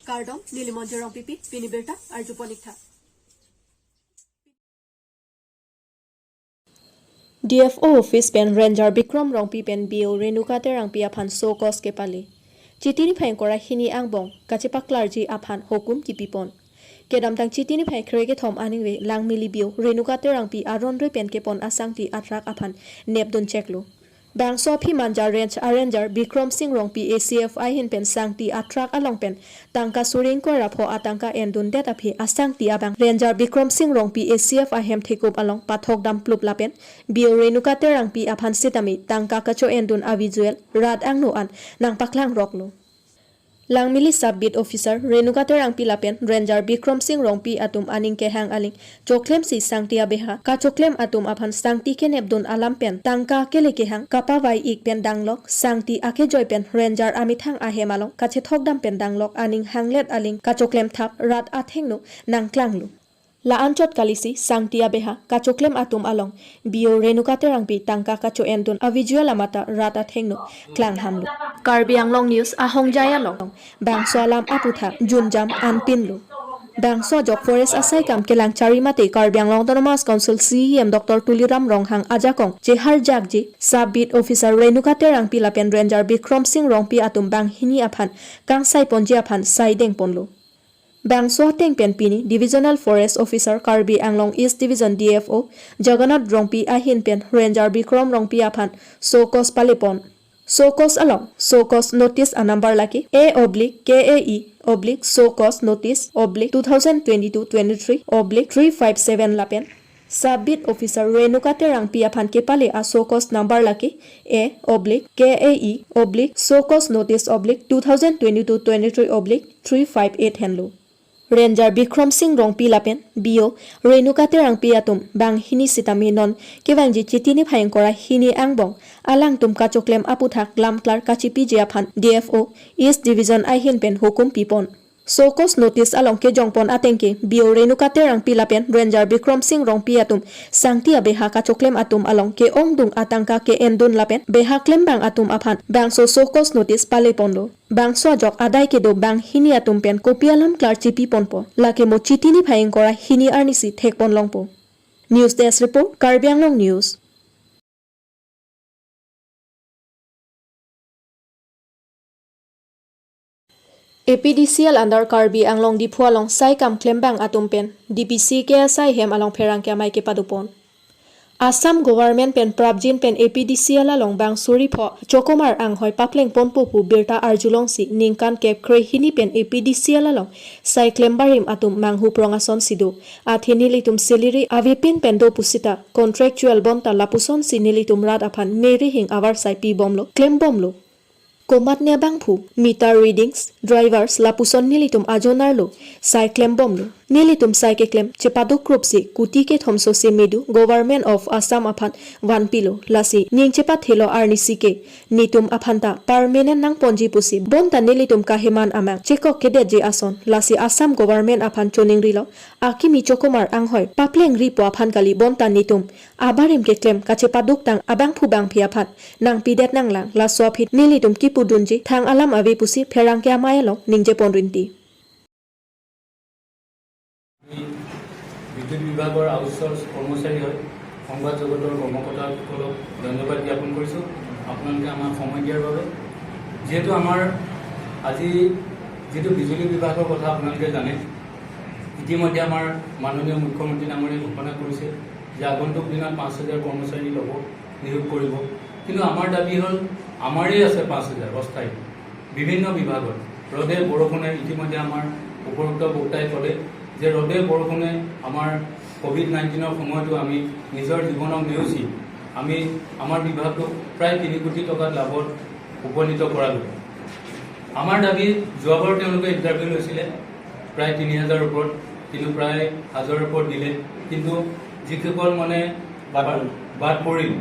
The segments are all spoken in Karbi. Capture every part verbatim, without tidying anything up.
Kardom, neli Monjir Rongpipi, pini birta arjupon ik tha. D F O office pen Ranger Bikram Rongpi pen B O Renuka Terangpi aphan show cause kepale. Chiti niphai ingkoi ra hini angbong kachepaklarji aphan hukum kipipon. Kedamtang Chiti niphai krekethom aningve Langmili B O Renuka Terangpi aron re pen kepon asangti atruck aphan nepdun cheklo. Bangso aphi Manja Range a-ranger Bikram Singh Rongpi A C F ahin pen sangti atruck along pen tangka suri ingkoi ra pho atangka endundet aphi asangti abang Ranger Bikram Singh Rongpi A C F ahem thekup along pathok dam plup lapen B O Renuka Terangpi aphan sitame tangka kacho-endun a-visual rat angno an nangpaklang roklo. Langmili Sub Beat Officer Renuka Terangpi lapen Ranger Bikram Singh Rongpi atum aning kehang aling choklemsi sangti abeha kachoklem atum aphan sangti kenepdun alam pen tangka kele kehang kapavai ik pen danglok, sangti akejoi pen Ranger amethang ahem along kachethok dam pen danglok aning hanglet aling kachoklem thap rat athengno nangklanglo. La-anchot kalisi sangti abeha kachoklem atum along B O Renuka Terangpi tangka kacho-endun a-visual amata rat athengno klanghamlo. Karbi Anglong News ahongjai along bangso alam aputhak junjam anpinlo. Bangso ajok forest asaikam kelang chari mate Karbi Anglong Autonomous Council C E M Doctor Tuliram Ronghang ajakong cheharjakji Sub Beat Officer Renuka Terangpi lapen Ranger Bikram Singh Rongpi atum banghini aphan kangsaiponji aphan saidengponlo. Bangso ateng pen pini Divisional Forest Officer Karbi Anglong East Division D F O Jagannath Rongpi ahin pen Ranger Bikram Rongpi aphan show cause palepon. Show cause along show cause notice a-number lake A oblique K A E oblique show cause notice oblique two thousand twenty-two twenty-three oblique three five seven lapen Sub Beat Officer Renuka Terangpi aphan kepale a-show cause number lake A oblique K A E oblique show cause notice oblique two thousand twenty-two twenty-three oblique three five eight henlo. Ranger Bikram Singh Rongpi lapen B O Renuka Terangpi atum banghini sitame non kevangji Chiti niphai ingkoi ra hini angbong alangtum kachoklem aputhak lamklar kachipiji aphan D F O East Division ahin pen hukum pipon. Show cause notice along kejongpon ateng ke B O Renuka Terangpi lapen Ranger Bikram Singh Rongpi atum sangti abeha kachoklem atum along ke-ongdung atangka ke-endun lapen beha klembang atum aphan bangso show cause notice paleponlo. Bangso ajok adai kedo banghini atum pen kopi alam klar chipiponpo, lake mo Chiti niphai ingkoi ra hini arnisi thekpon longpo. News Desk Report, Karbi Anglong News. A P D C L under Karbi Anglong Diphu along saikam klembang atum pen D P C K S I hem along pherangke amei kepadopon. Assam Government pen prapjin pen A P D C L along bang suri pho chokomar anghoi paplengponpo pu birta arjulongsi ningkan kep krehini pen A P D C L along sai klembarim atum manghu prong asonsi do. Athe nelitum salary avepin pen do pusita contractual bonta lapusonsi nelitum rat aphan merihing avarsai pibomlo, klembomlo. Komatne abangphu, meter readings, drivers, lapuson nelitum ajonerlo, sai klembomlo. Nelitum sai keklem chepaduk krupsi kuti kethom sose medu Government of Assam aphan vanpilo, lasi ning chepathelo arnisi ke netum aphanta permanent nangponji pusi bonta nelitum kaheman amang chekok kedetji ason, lasi Assam Government aphan choningrilo, akimi chokomar anghoi paplengripo aphan kali bonta netum abarim keklem kachepaduktang abangphu bangphi aphan nangpidet nanglang, laso aphi nelitum kipudunji thang alam ave pusi pherangke amei along ningjeponrinti. বিদ্যুৎ বিভাগৰ আউটচৰ্চ কৰ্মচাৰী হৈ সংবাদ জগতৰ কৰ্মকৰ্তাসকলক ধন্যবাদ জ্ঞাপন কৰিছোঁ আপোনালোকে আমাক সময় দিয়াৰ বাবে। যিহেতু আমাৰ আজি যিটো বিজুলী বিভাগৰ কথা আপোনালোকে জানে, ইতিমধ্যে আমাৰ মাননীয় মুখ্যমন্ত্ৰী ডাঙৰীয়াই ঘোষণা কৰিছে যে আগন্তুক দিনত পাঁচ হাজাৰ কৰ্মচাৰী ল'ব, নিয়োগ কৰিব। কিন্তু আমাৰ দাবী হ'ল, আমাৰেই আছে পাঁচ হাজাৰ অস্থায়ী বিভিন্ন বিভাগত। ৰ'দে বৰষুণে, ইতিমধ্যে আমাৰ উপৰোক্ত বক্তাই ক'লে যে ৰ'দে বৰষুণে আমাৰ কভিড নাইণ্টিনৰ সময়তো আমি নিজৰ জীৱনক নেওচি আমি আমাৰ বিভাগটোক প্ৰায় তিনি কোটি টকাত লাভত উপনীত কৰালোঁ। আমাৰ দাবী, যোৱাবাৰ তেওঁলোকে ইণ্টাৰভিউ লৈছিলে প্ৰায় তিনি হাজাৰৰ ওপৰত, কিন্তু প্ৰায় হাজাৰৰ ওপৰত দিলে। কিন্তু যিসকল মানে বাদ বাদ পৰিল। বাদ পৰিল,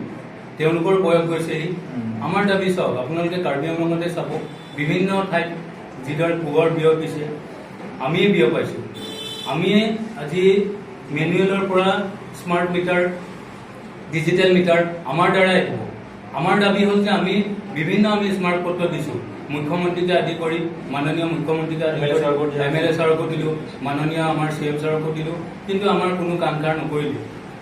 তেওঁলোকৰ বয়স গৈছেহি। উম। আমাৰ দাবী চাওক, আপোনালোকে কাৰ্বি আংলঙতে চাব, বিভিন্ন ঠাইত যিদৰে পোহৰ বিয়পিছে, আমিয়ে বিয়পাইছোঁ। আমিয়ে আজি মেনুৱেলৰ পৰা স্মাৰ্ট মিটাৰ, ডিজিটেল মিটাৰ আমাৰ দ্বাৰাই হ'ব। আমাৰ দাবী হ'ল যে আমি বিভিন্ন আমি স্মাৰক পত্ৰ দিছোঁ, মুখ্যমন্ত্ৰীকে আদি কৰি, মাননীয় মুখ্যমন্ত্ৰীকে আদি কৰি, এম এল এ ছাৰকো দিলোঁ। এম এল এ ছাৰকো দিলোঁ, মাননীয় আমাৰ চি এম ছাৰকো দিলোঁ, কিন্তু আমাৰ কোনো কাম কাৰ নকৰিলে।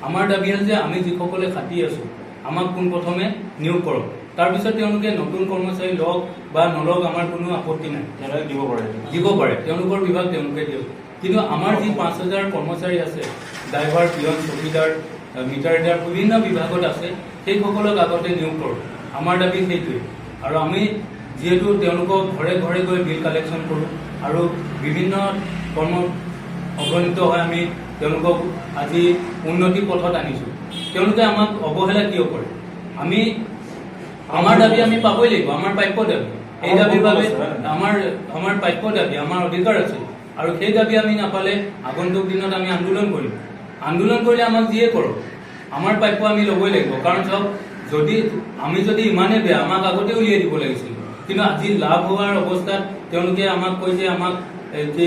আমাৰ দাবী হ'ল যে আমি যিসকলে খাটি আছোঁ, আমাক পোনপ্ৰথমে নিয়োগ কৰক, তাৰপিছত তেওঁলোকে নতুন কৰ্মচাৰী লওক বা নলওক, আমাৰ কোনো আপত্তি নাই। তেওঁলোকে দিব পাৰে। দিব পাৰে, তেওঁলোকৰ বিভাগ তেওঁলোকে দিয়ক। কিন্তু আমাৰ যি পাঁচ হাজাৰ কৰ্মচাৰী আছে, ড্ৰাইভাৰ, পিয়ন, চকীদাৰ, আহ, মিটাৰ ৰিডাৰ, বিভিন্ন বিভাগত আছে, সেইসকলক আগতে নিয়োগ কৰক। আমাৰ দাবী সেইটোৱে। আৰু আমি যিহেতু তেওঁলোকক ঘৰে ঘৰে গৈ বিল কালেকশ্যন কৰোঁ আৰু বিভিন্ন কৰ্মত অগ্ৰণিত হৈ আমি তেওঁলোকক আজি উন্নতি পথত আনিছোঁ, তেওঁলোকে আমাক অৱহেলা কিয় কৰে? আমি, আমাৰ দাবী আমি পাবই লাগিব, আমাৰ প্ৰাপ্য দাবী। এই দাবীৰ বাবে আমাৰ, আমাৰ প্ৰাপ্য দাবী, আমাৰ অধিকাৰ আছে। আৰু সেই দাবী আমি নাপালে আগন্তুক দিনত আমি আন্দোলন কৰিম। আন্দোলন কৰিলে আমাক যিয়ে কৰক, আমাৰ প্ৰাপ্য আমি ল'বই লাগিব। কাৰণ চাওক, যদি আমি যদি ইমানে বেয়া, আমাক আগতে উলিয়াই দিব লাগিছিল। কিন্তু আজি লাভ হোৱাৰ অৱস্থাত তেওঁলোকে আমাক কৈছে, আমাক, এ, কি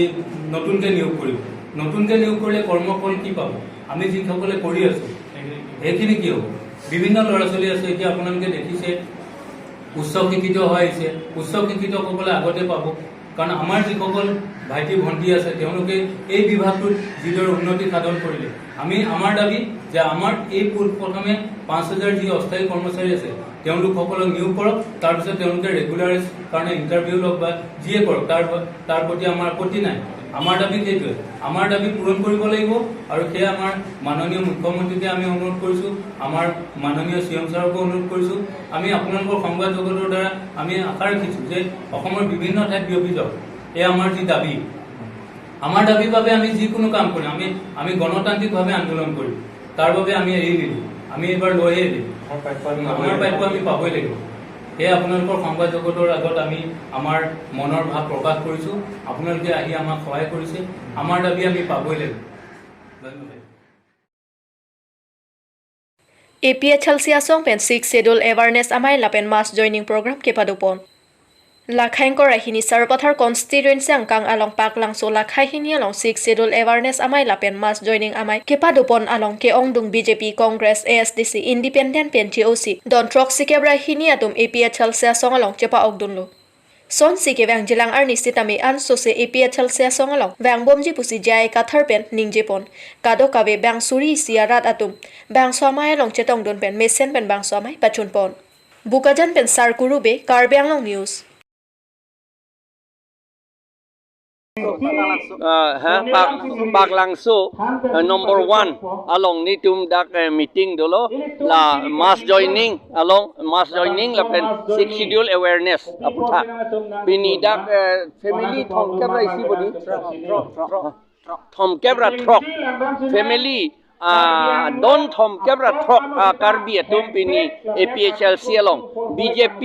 নতুনকে নিয়োগ কৰিব। নতুনকে নিয়োগ কৰিলে কৰ্মফল কি পাব? আমি যিসকলে কৰি আছোঁ, সেইখিনি কি হ'ব? বিভিন্ন ল'ৰা ছোৱালী আছে, এতিয়া আপোনালোকে দেখিছে, উচ্চ শিক্ষিত হৈ আহিছে, উচ্চ শিক্ষিতসকলে আগতে পাব। কাৰণ আমাৰ যিসকল ভাইটি ভণ্টি আছে, তেওঁলোকে এই বিভাগটোত যিদৰে উন্নতি সাধন কৰিলে, আমি, আমাৰ দাবী যে আমাৰ এই পো-, প্ৰথমে পাঁচ হাজাৰ যি অস্থায়ী কৰ্মচাৰী আছে, তেওঁলোকসকলক নিয়োগ কৰক, তাৰপিছত তেওঁলোকে ৰেগুলাৰ কাৰণে ইণ্টাৰভিউ লওক বা যিয়ে কৰক, তাৰ, তাৰ প্ৰতি আমাৰ আপত্তি নাই। আমাৰ দাবী সেইটোৱে, আমাৰ দাবী পূৰণ কৰিব লাগিব। আৰু সেয়া আমাৰ মাননীয় মুখ্যমন্ত্ৰীকে আমি অনুৰোধ কৰিছোঁ, আমাৰ মাননীয় চি এম ছাৰকো অনুৰোধ কৰিছোঁ। আমি আপোনালোকৰ সংবাদ জগতৰ দ্বাৰা আমি আশা ৰাখিছোঁ যে অসমৰ বিভিন্ন ঠাইত বিয়পি যাওক। এয়া আমাৰ যি দাবী, আমাৰ দাবীৰ বাবে আমি যিকোনো কাম কৰিম। আমি, আমি গণতান্ত্ৰিকভাৱে আন্দোলন কৰিম, তাৰ বাবে আমি এৰি নিদিওঁ। আমি এইবাৰ লৈহে এৰিম। আমাৰ প্ৰাপ্য আমি আমাৰ পাবই প্ৰাপ্য লাগিব। আমি পাবই লাগিব। সেয়ে আপোনালোকৰ সংবাদ জগতৰ আগত আমি আমাৰ মনৰ ভাৱ প্ৰকাশ কৰিছোঁ। আপোনালোকে আহি আমাক সহায় কৰিছে, আমাৰ দাবী আমি পাবই লাগিব। ধন্যবাদ। A P H L C asong pen Sixth Schedule awareness amei lapen mass joining program kepadopon. Lakhai ingkoi ra hini Sarupathar constituency angkang along Paklangso lakhai hini along Sixth Schedule awareness amei lapen mass joining amei kepadopon along ke-ongdung B J P, Congress, A S D C, Independent pen G O C, don throksi kep ra hini atum A P H L C asong along chepa-okdunlo. Sonsi kevang jilang arni sitame ansose A P H L C asong along vangbomji pusi J I Kathar pen ningjepon. Kadokave bang suri isi arat atum bangso amei along chetongdun pen mesen pen bangso amei pachunpon. Bokajan pen Sarkuru Bey, Karbi Anglong News. Ah, ha, Pak, Paklangso, eh, number one along netum dak, eh, meeting dolo, la mass joining along, mass joining lapen Sixth Schedule awareness aputhak. Pini dak, eh, family thomkep ra isi bodi. Thomkep ra throk. Family, ah, don thomkep ra throk, ah, Karbi atum pini A P H L C along. B J P,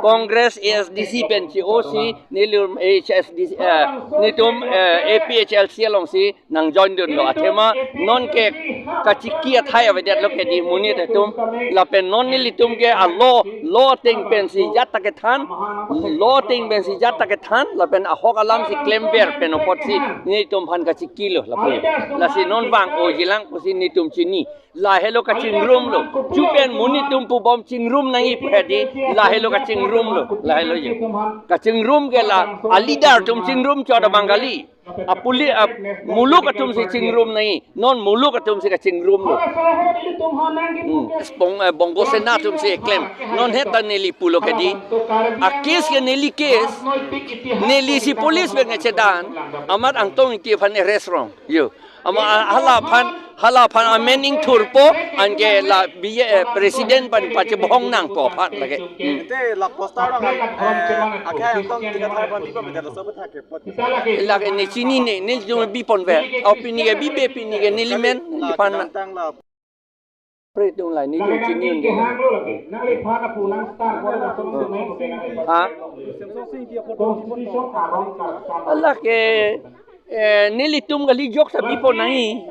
Congress, A S D C pen G O C, nelitum H S D C, eh, netum, eh, A P H L C alongsi nangjoindunlo. Athema non ke kachiki athai avedetlo kedi monit atum. Lapen non nelitum ke alo, lo ateng pensi jat ta kethan, lo ateng pensi jat ta kethan, lapen ahok alamsi klemver pen apotsi netum aphan kachikilo lapu. Lasi non vang-o jilang pusi netum chini. Lahelo kachingrumlo. Chupen monit atum pubom chingrum nangji pu hedi. Lahelo kachingrumlo. Lahelo jo. Kachingrum ke la a-leader atum chingrum chot abang kali. Apuli, a, muluk atumsi chingrum nangji. Non muluk atumsi kachingrumlo. Hmm. Bong, eh, Bongo Sena atumsi keklem. Non heta neli pulo kedi. A-case ke neli case. Nelisi police pen ngechedan. Amat Angtong Ingti aphan arrest rong. Jo. Amat, ah, hala aphan, hala aphan amen ingthurpo, anke la B J P, eh, president aphan pachebohong nangpo aphan lake. Hmm. Ante la poster along, eh, akhai Angtong Ingti Kathar aphan bipo beda lo, so bethak ke pot. Lake ne chinine, ne jong biponver. Au pini ke bibe, pini ke neli men, la neli aphan na. Tang la. Pre tung la netum chini un ke. Ha? Lake, eh, nelitum kali jokta bipon nangji.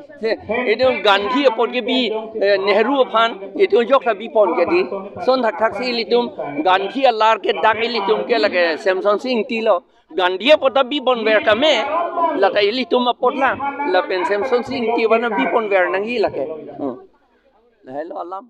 Itum Gandhi apot kebi, eh, Nehru aphan, itum jokta bipon kedi. Lason thakthaksi ilitum Gandhi alar ke dak ilitum ke lake Semsonsing Ingti lo. Gandhi apot ta biponver tame, lata ilitum apot la, lapen Semsonsing Ingti aphan biponver nangji lake. Hmm. Lahelo alam.